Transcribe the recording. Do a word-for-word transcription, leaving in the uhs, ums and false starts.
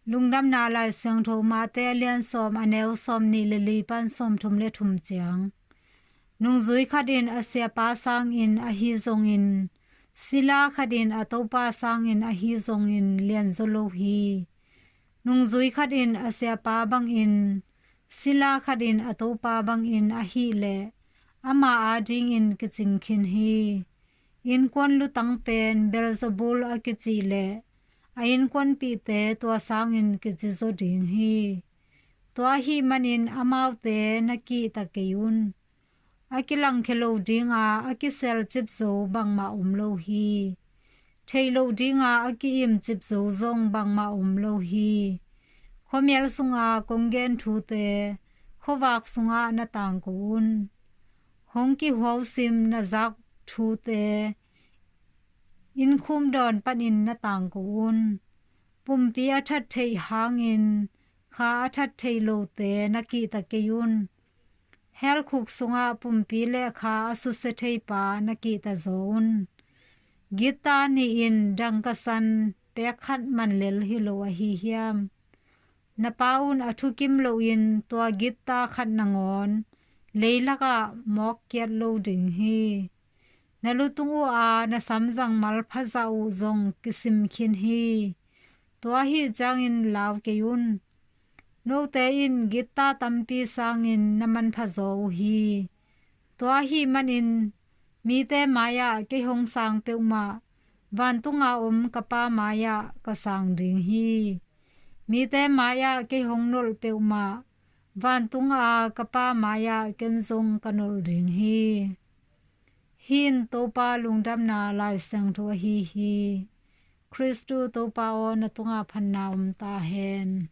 Lungdamna Lai Siangtho Mate a lian sawm, a neu sawm nih le li pan sawm thum le thum ciang. Nungzui khat in a siapa sangin ahi zongin, sila khat in a topa sangin ahi zongin lianzaw lo hi. Nungzui khat in a siapa bangin, sila khat in a topa bangin ahih leh, ama adingin kicing khin hi. Innkuan lutang pen Beelzebul a kicih leh, a innkuanpihte tua sangin kicizaw ding hi. Tua ahih manin amaute na kihta kei un. A kilangkhia lo dinga a kiselcip zo bangmah om lo hi. Theih loh dinga a ki-imcip zo zong bangmah om lo hi. Khuamial sunga kong gen thute, khuavak sungah na tangko un. Hong kihuausim na zak thute, innkhum dawn panin na tangko un. Pumpi a that theih hangin, kha a that thei lote na kihta kei un. Helkhuk sungah pumpi le kha a susia theipa na kihta zaw un. Gitta nih in dangkasan pek khat man lel hi lo ahi hiam? Na pa un a thukim loin tua gitta khat nangawn leilakah mawkkiat lo ding hi. Na lutung uh a na samzang malphazah uh zong kisim khin hi. Tua ahih ciangin lau kei un. Note in gitta tampi sangin na manphazaw uh hi. Tua ahih manin mite mai-ah kei hong sang peuhmah, vantunga om ka Pa mai-ah ka sang ding hi. Mite mai-ah kei hong nolh peuhmah, vantunga ka Pa mai-ah ken zong ka nolh ding hi. Hih in Topa lungdamna Lai Siangtho ahi hi. Khristu Topa aw, na tunga phatna om ta hen.